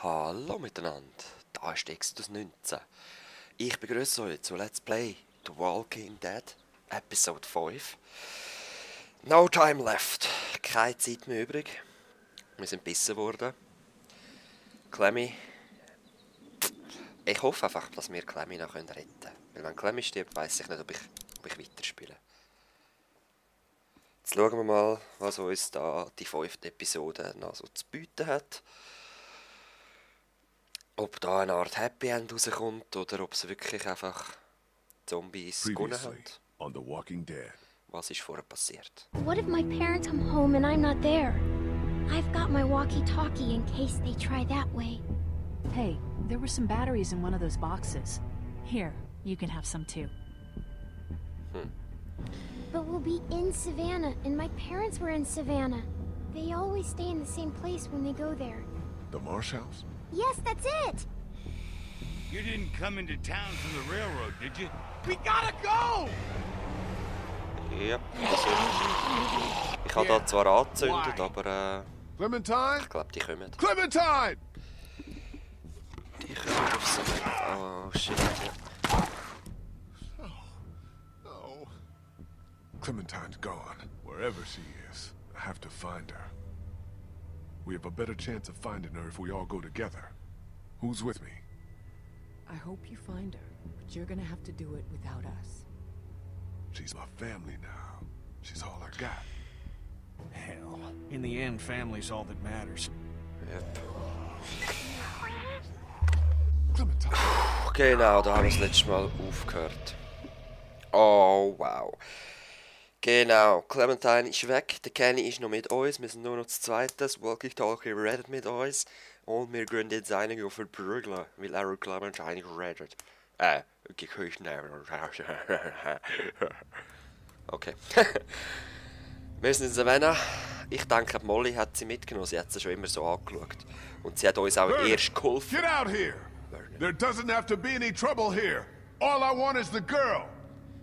Hallo miteinander, da ist Exodus 19. Ich begrüße euch zu Let's Play The Walking Dead, Episode 5. No time left, keine Zeit mehr übrig. Wir sind gebissen worden. Clemmy. Ich hoffe einfach, dass wir Clemmy noch retten können. Weil wenn Clemmy stirbt, weiss ich nicht, ob ich weiterspiele. Jetzt schauen wir mal, was uns da die 5. Episode noch so zu bieten hat. Ob da eine Art Happy End rauskommt oder ob es wirklich einfach Zombies gewonnen hat. On The Walking Dead. Was ist vorher passiert? What if my parents come home and I'm not there? I've got my walkie-talkie in case they try that way. Hey, there were some batteries in one of those boxes. Here, you can have some too. But we'll be in Savannah, and my parents were in Savannah. They always stay in the same place when they go there. The Marsh House? Yes, that's it! You didn't come into town from the railroad, did you? We gotta go! Ja, ich habe da zwar angezündet, aber Clementine? ich glaube, die kommen. Clementine! Die kommen auf so eine... Oh shit, ja. No. Clementine's gone. Wherever she is, I have to find her. We have a better chance of finding her if we all go together. Who's with me? I hope you find her, but you're gonna have to do it without us. She's my family now. She's all I got. Hell, in the end, family's all that matters. Yep. Clementine! Genau, da haben wir das letzte Mal aufgehört. Oh, wow. Genau, Clementine ist weg, der Kenny ist noch mit uns, wir sind nur noch das Zweite, das Walkie-Talkie redet mit uns und wir gehen jetzt einige auf verprügeln, weil er und Clementine redet. Okay. Wir sind in Savannah. Ich denke, Molly hat sie mitgenommen, sie hat sie schon immer so angeschaut. Und sie hat uns auch erst geholfen. Get out here! There doesn't have to be any trouble here. All I want is the girl.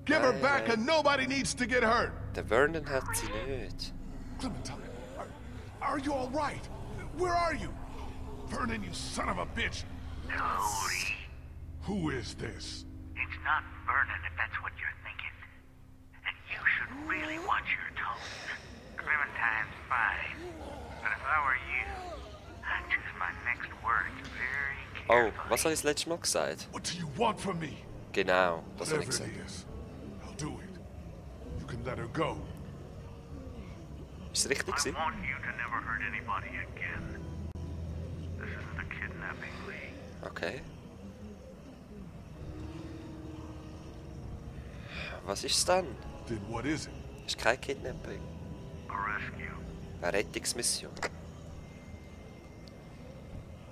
Give her back and nobody needs to get hurt. Der Vernon hat sie nicht. Clementine, are you all right? Where are you? Vernon, you son of a bitch. Cody, Who is this? it's not Vernon if that's what you're thinking. And you should really watch your tone. Clementine's fine. But if I were you, I'd choose my next words very Oh, carefully. was habe ich das letzte Mal gesagt? What do you want from me? Genau, das habe ich Whatever gesagt. it is, I'll do it. You can let her go. Ist es richtig I gewesen? want you to never hurt anybody again. This isn't a kidnapping, Lee. Okay. Was ist es dann? Then what is it? Ist kein Kidnapping. A rescue. Eine Rettungsmission.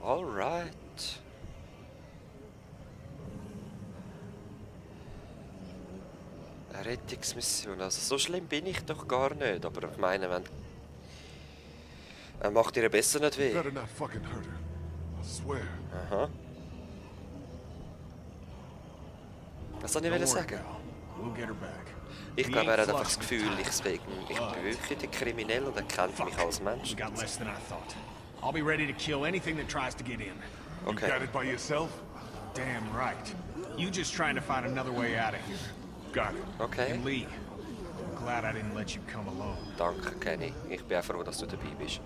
Alright. Eine Rettungsmission. Also so schlimm bin ich doch gar nicht. Aber ich meine, wenn... macht ihr besser nicht weh. Better not fucking hurt her. I swear. Aha. Was soll ich Don't worry, sagen? pal. We'll get her back. Ich We glaube, er ain't hat einfach flush das Gefühl, with ich bin wirklich der Kriminelle und er kennt mich als Mensch. We got less than I thought. I'll be ready to kill anything that tries to get in. You got Okay. it by yourself? Damn right. You just trying to find another way out of here. Got it. Okay. And Lee, I'm glad I didn't let you come alone. Danke, Kenny. Ich bin auch froh, dass du dabei bist.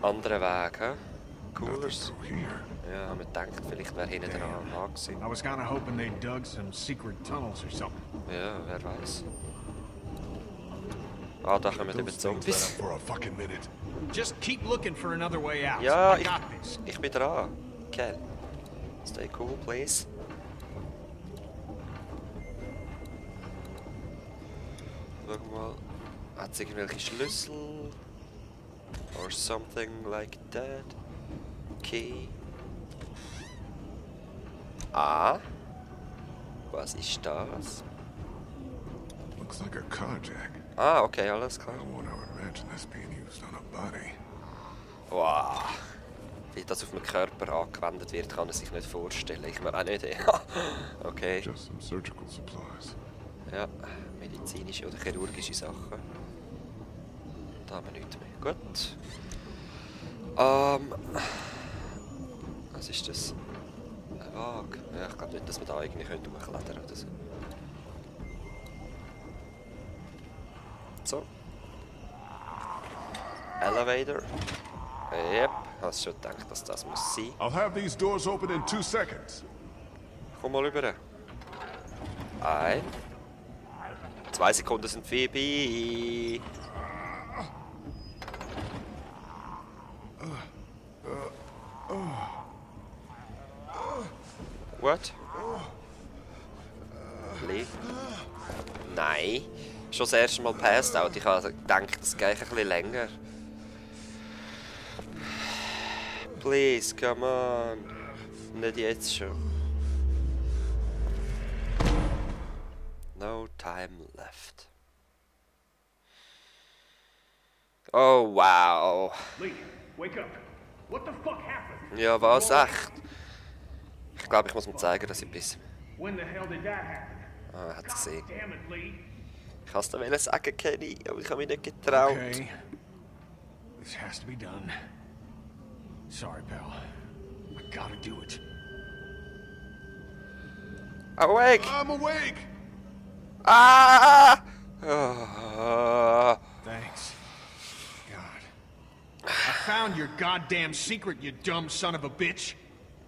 Andere Weg, hä? Nothing Coolers. through here. Ja, haben wir gedacht, vielleicht wäre hinten dran gewesen. I was kind of hoping they dug some secret tunnels or something. Ja, wer weiß. Ah, da kommen eben Those things let Zombies. up for a fucking minute. Just keep looking for another way out. Ja, I got this. ich bin dran. Ken. Stay cool, please. Schau mal. Hat es irgendwelche Schlüssel? Or something like that? Key. Ah. Was ist das? Looks like a carjack. Ah, okay, alles I klar. don't want to imagine this being used on a body. Wow. Wie das auf den Körper angewendet wird, kann er sich nicht vorstellen. Ich mir auch nicht. Okay. Just some surgical supplies. Ja, medizinische oder chirurgische Sachen. Da haben wir nichts mehr. Gut. Was ist das? Ein Wagen. Ja, ich glaube nicht, dass wir da irgendwie durchklettern oder so. So. Elevator. Yep, ich habe schon gedacht, dass das muss sein. I'll have these doors open in 2 seconds. Komm mal rüber. 2 Sekunden sind vorbei. Gut. Nein. Schon das erste Mal passed out. Ich habe gedacht, das geht ein bisschen länger. Please, come on. Nicht jetzt schon. No time left. Oh, wow. Lee, wake up. What the fuck happened? Ja, was echt? Ich glaube, ich muss mir zeigen, dass ich bis... When the hell did that happen? Ah, er hat es gesehen. Damn it, Lee. Ich kann es dir sagen, Kenny, aber ich habe mich nicht getraut. Okay. This has to be done. Sorry, pal. I gotta do it. Awake! I'm awake! Ah! Thanks. God. I found your goddamn secret, you dumb son of a bitch.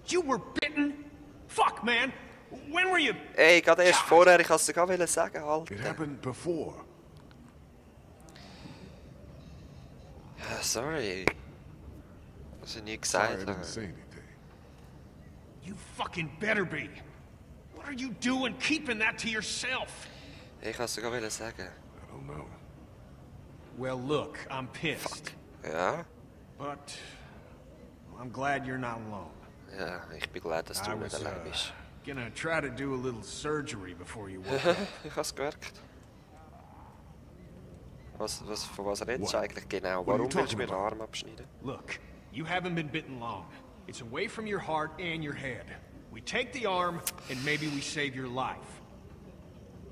You were bitten? Fuck, man. When were you... Ey, gerade erst vorher, ich kann es dir gar sagen, It Alter. happened before. Ja, sorry. Was ich nie Sorry, I gesagt didn't habe. say anything. You fucking better be. What are you doing keeping that to yourself? Ich kann es dir gar sagen. I don't know. Well, look, I'm pissed. Ja? But I'm glad you're not alone. Ja, ich bin glad, dass du I nicht was allein bist. gonna try to do a little surgery before you woke up. Ich habe es gemerkt. Von was redest du What? eigentlich genau? What are you Warum willst du talking mir den about? Arm abschneiden? Look, you haven't been bitten long. It's away from your heart and your head. We take the arm, and maybe we save your life.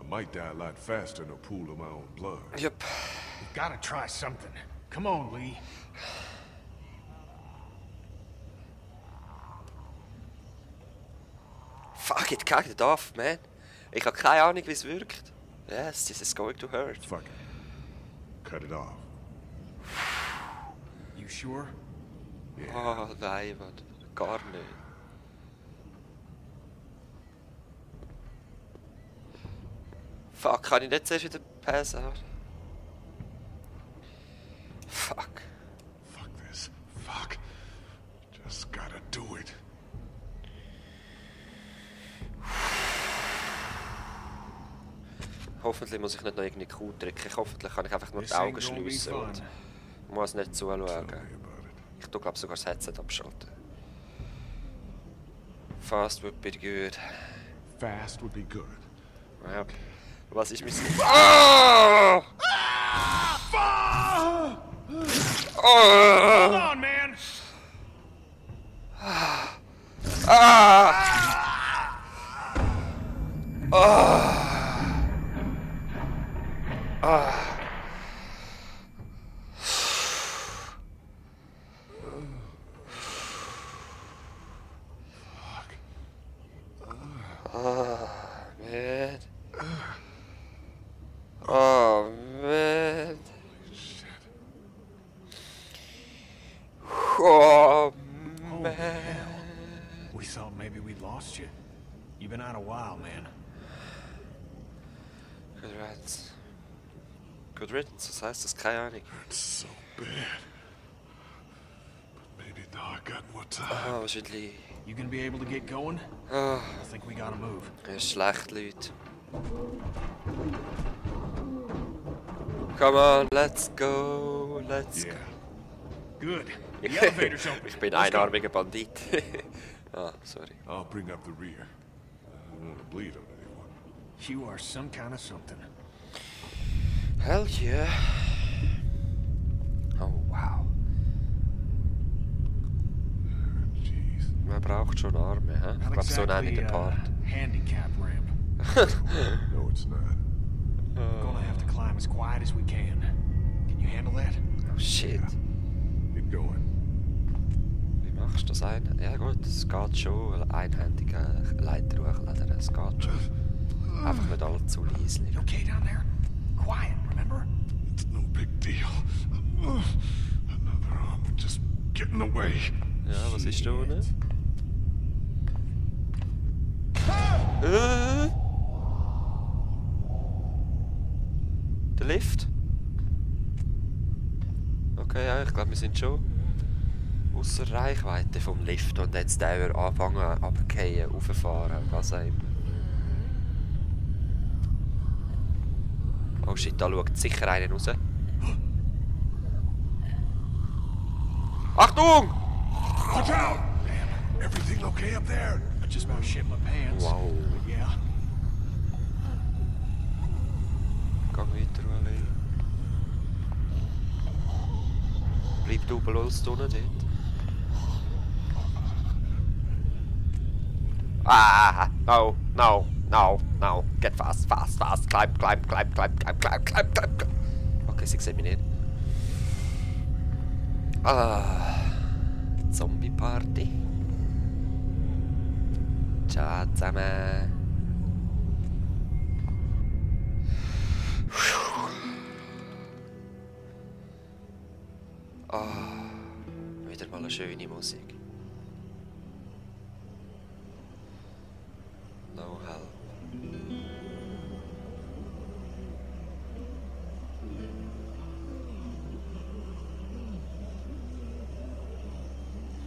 I might die a lot faster in a pool of my own blood. Jupp. We've gotta try something. Come on, Lee. Fuck it, cut it off, man. Ich habe keine Ahnung, wie es wirkt. Yes, this is going to hurt. Fuck it. Cut it off. You sure? Oh nein, Mann. Gar nicht. Fuck, kann ich nicht zuerst wieder passen? Fuck. Fuck this. Fuck. Just gotta do it. Hoffentlich muss ich nicht noch irgendeine Kuh drücken. Hoffentlich kann ich einfach nur die This Augen ain't gonna be schliessen fun. und muss nicht Tell me zuschauen. about it. Ich tue glaube sogar das Headset abschalten. Fast would be good. Fast would be good. Ja. Was ist mein... Oh! Hold on, man! Man. Oh, man. Oh, man. We thought maybe we'd lost you. You've been out a while, man. Good riddance. Good riddance, was heißt das? Keine Ahnung. It's so bad. But maybe now I got more time. Ah, wahrscheinlich... You gonna be able to get going? Ah, I think we gotta move. ist schlecht, Leute. Come on, let's go, let's Yeah. Good. The go. elevator's open. Ich bin Let's go. einarmiger Bandit. Ah, sorry. I'll bring up the rear. I don't want to bleed on anyone. You are some kind of something. Hell yeah. Oh, wow. Jeez. Man braucht schon Arme, hä? Ich glaube, so nenne ich den Part. handicap ramp. No, it's not. Gonna have to climb as quiet as we can. Can you handle that? Oh, shit. Get going. Wie Machst du das ein? Ja gut, es geht schon. Einhändige Leiter hochladen, es geht schon. Einfach nicht allzu leise. You okay down there? Quiet, remember? It's no big deal. Another arm just get in the way. Ja, was ist da unten? Der Lift? Okay, ja, ich glaube, wir sind schon außer Reichweite vom Lift und jetzt der wir anfangen abzugehen, rauffahren, was auch immer. Oh shit, da schaut sicher einer raus. Achtung! Watch out! Damn, everything okay up there? I just about shit my pants. Wow. But yeah. Gang weiter, Ueli. Bleib du bloß unten dort. Ah! No, no, no, no. Get fast, fast, fast. Climb, climb, climb, climb, climb, climb, climb, climb, climb. Okay, sie sehen mich nicht. Ah. Zombie-Party. Ciao zusammen. Ah, wieder mal eine schöne Musik. No help.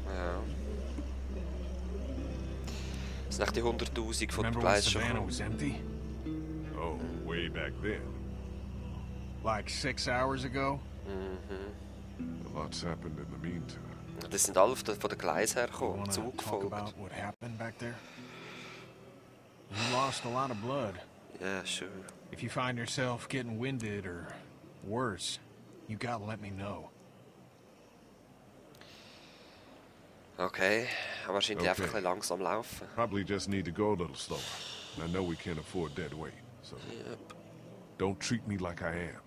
Ja. Das sind echt die 100.000 von der Remember when Gleis schon. Savannah was empty? Oh, way back then. Like 6 hours ago? A lot's happened in the meantime. Das sind alle von der Gleis You hergekommen, wanna Zug talk gefolgt. about what happened back there? You lost a lot of blood. Yeah, sure. If you find yourself getting winded or worse, you gotta let me know. Okay, aber wahrscheinlich einfach Okay. ein bisschen langsam laufen. Probably just need to go a little slower. And I know we can't afford dead weight, so Yep. don't treat me like I am.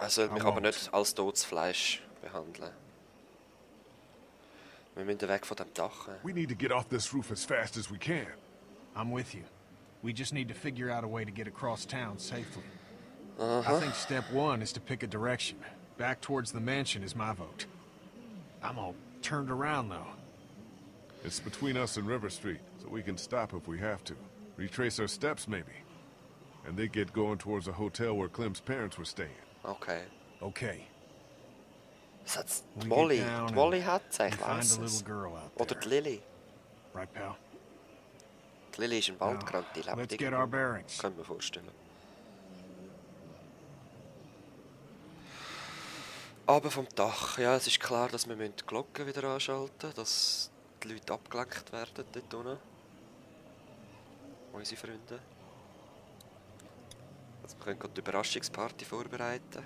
Er sollte mich I aber won't. nicht als totes Fleisch behandeln. Wir müssen weg von dem Dach. We need to get off this roof as fast as we can. I'm with you. We just need to figure out a way to get across town safely. I think step one is to pick a direction. Back towards the mansion is my vote. I'm all turned around though. It's between us and River Street, so we can stop if we have to. Retrace our steps, maybe. And they get going towards a hotel where Clem's parents were staying. Okay. Okay. Das hat's We die get Molly. down Die and Molly hat es, we ich find weiss a es. little girl out Oder there. die Lilly. Right, pal? Die Lilly ist im Wald gerannt, die Now, lebt let's get our bearings. Können wir vorstellen. Aber vom Dach, ja, es ist klar, dass wir die Glocken wieder anschalten müssen, dass die Leute abgelenkt werden dort unten. Unsere Freunde. Also wir können gerade die Überraschungsparty vorbereiten.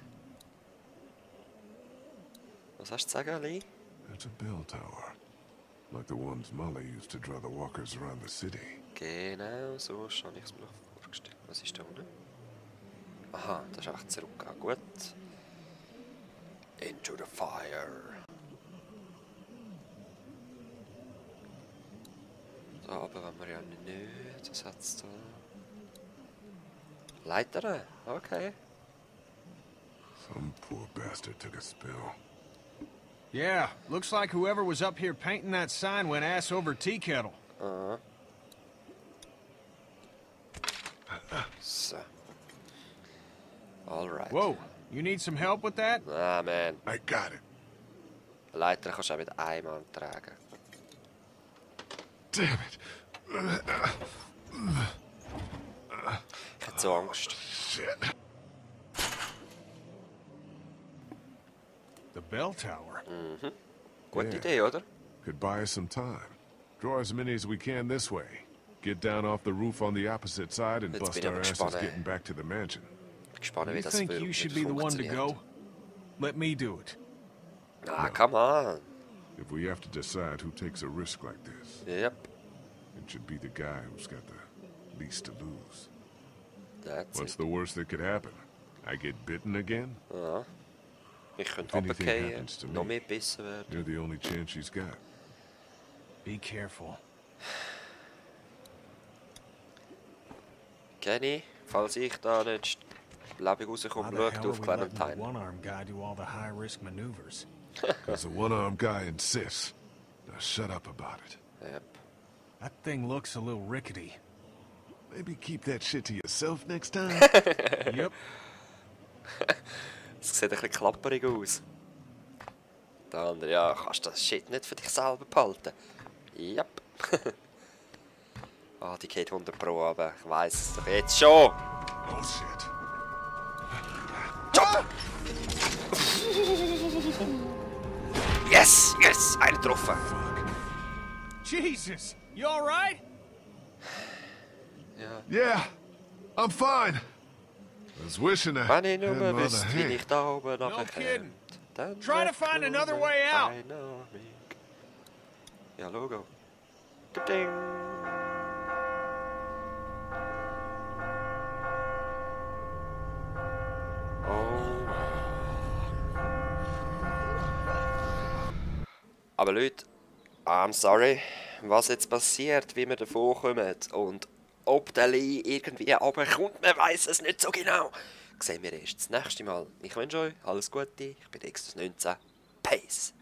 Was hast du zu sagen, Lee? It's a bell tower. Like the ones Molly used to draw the walkers around the city. Genau, so habe ich es mir noch vorgestellt. Was ist da unten? Aha, das ist einfach zurück. Ah, gut. Into the fire. Da aber wollen wir ja nicht. Was hat es da? Leiter? Okay. Some poor bastard took a spill. Yeah, looks like whoever was up here painting that sign went ass over tea kettle. So. Alright. Whoa, you need some help with that? Ah, man. I got it. Leiter kannst du auch mit einem Mann tragen. Damn it. Ich hätte so Angst. Shit. The bell tower. Gute Yeah. Idee, oder? Could buy us some time. Draw as many as we can this way. Get down off the roof on the opposite side and Jetzt bust bin ich our aber asses gespannt. getting back to the mansion. Ich bin gespannt, wie You das think wird you should be the one to go? Let me do it. Ah, come on. If we have to decide who takes a risk like this, Yep. it should be the guy who's got the least to lose. That's What's it. the worst that could happen? I get bitten again? Ja. Ich könnte If anything runterfallen, happens to noch me, mehr gebissen werden. You're the only chance she's got. Be careful. Kenny, falls ich da nicht lebendig rauskomme, Why the schau hell du auf are we letting the Clementine. one-armed guy do all the high-risk maneuvers? Because the one-armed guy insists. Now shut up about it. Yep. That thing looks a little rickety. Maybe keep that shit to yourself next time. Yep. Es sieht ein bisschen klapperig aus. Der andere, ja, kannst das Shit nicht für dich selber behalten. Yep. Ah, die geht 100 Pro, aber ich weiss es doch jetzt schon. Oh shit. Jump! Yes, yes, eine getroffen. Jesus, you all right? Yeah, I'm fine. I was wishing I Wenn ich had nur my other wüsste, wie hand. ich da oben No nachher kidding. dann Try to find another way out. Ja, Logo. Ding. Oh. Aber Leute, I'm sorry, was jetzt passiert, wie wir davon kommen und ob der Lee irgendwie runterkommt, man weiß es nicht so genau. Sehen wir erst das nächste Mal. Ich wünsche euch alles Gute, ich bin X19. Peace.